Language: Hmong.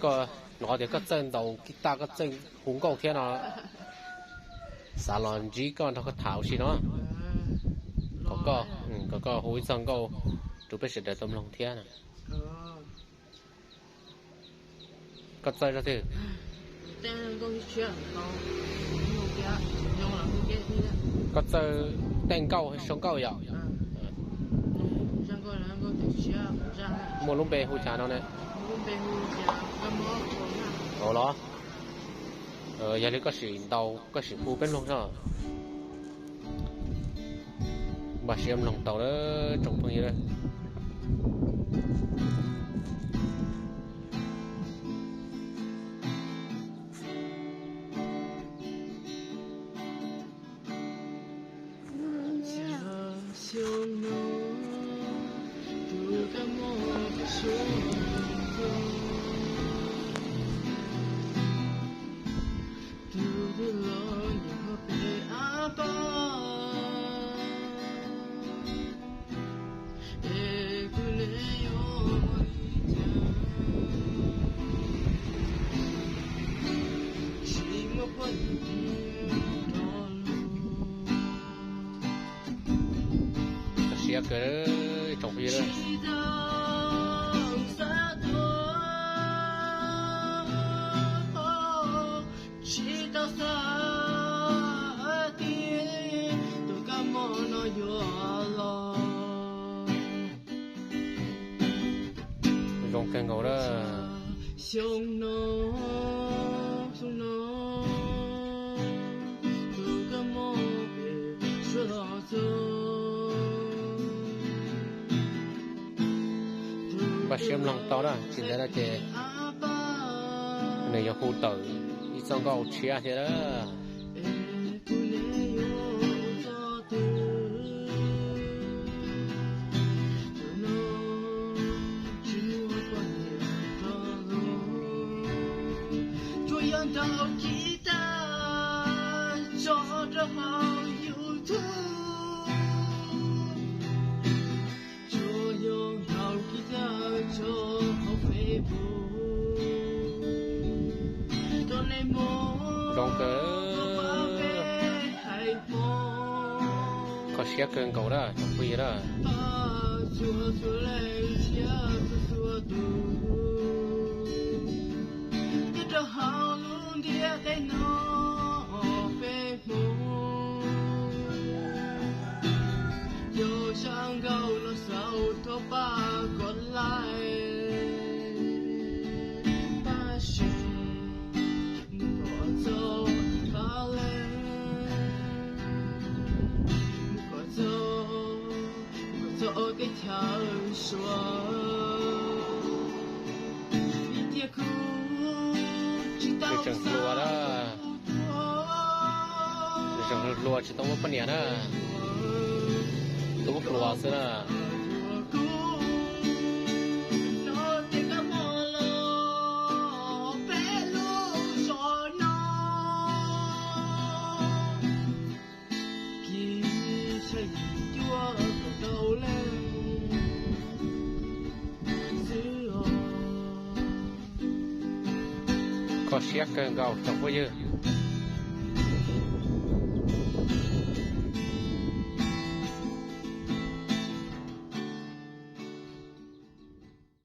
Koj hnov tias koj txawj ntaus kiv taj, koj txawj hu nkauj thiab no, xav los ntsib koj nrog koj tham ua si no. Kom koj, kom koj hu ib txoj nkauj rau peb sawv daws tau mloog thiab no. Koj txawj zaj twg? Koj txawj tej nkauj sau nkauj yom? Muaj lub npe hu cas no ne? Ua los, yog li koj sim ntaus, koj sim hu peb mloog no. Npaj siab mloog tau lawm tsoom phooj ywg. Siab kawg tsoom phooj ywg. Tsis tau xav tias tus kab mob no yuav los. Zoo kawg nkaus na. Xyoo no, xyoo no, tus kab mob pem suav los txog. Npaj siab mloog tau na, tsis ntawd no ces nws yuav hu tawm ib txoj nkauj tshiab thiab na. Tsuas yog ntaus kiv taj tso rau hauv YouTube, tsuas yog ntaus kiv taj tso hauv Facebook. Zoo kawg. Kho siab kawg nkaus na tsoom phooj ywg na. Txhua leej txhia txhua txhua tus, nyob rau hauv lub ntiaj teb no peb Hmoob, yog zaj nkauj no xaus thov pab kom like, pab share, mus kom txog tha le, mus kom txog, mus kom txog teb chaws Suav. Ib tiag kuv tsis tau tseem hluas na. Tseem hluas tsis tau muaj poj niam na. Tub hluas xwb na. Kho siab kawg nkaus tsoom phooj ywg.